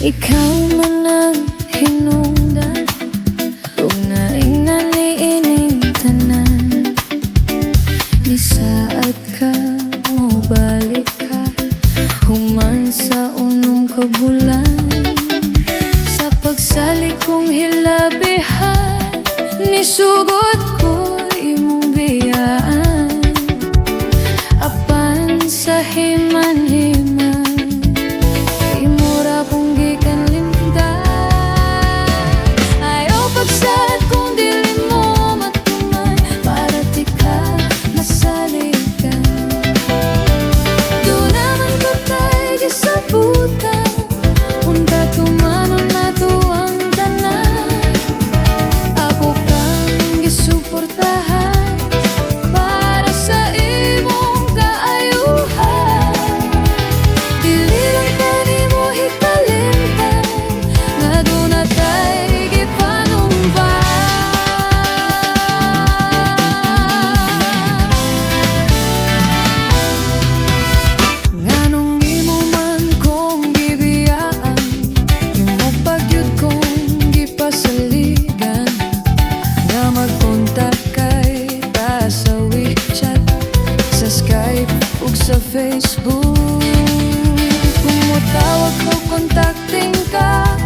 Ikaw man ang hinungdan ug naingnan niining tanan. Nisaad ka, mobalik ka human sa 6 ka bulan. Sa pagsalig kong hilabihan, nisugot ko imong biyaan. Apan sa himan-himan, imo ra kong gikanlimtan. Ayaw pagsaad kung dili mo matuman, para di ka masaligan. Duna man ko tay gisabutan, unta tumanon nato ang tanan. Ako kang gisuportahan para sa imong kaayuhan. Dili lang ko nimo hikalimtan nga duna tay gipanumpa. Nganong imo man kong gibiyaan, imo pa gyud kong gipasaligan nga magkontak kay ta sa WeChat, sa Skype ug sa Facebook. Kung motawag ko, contacting ka.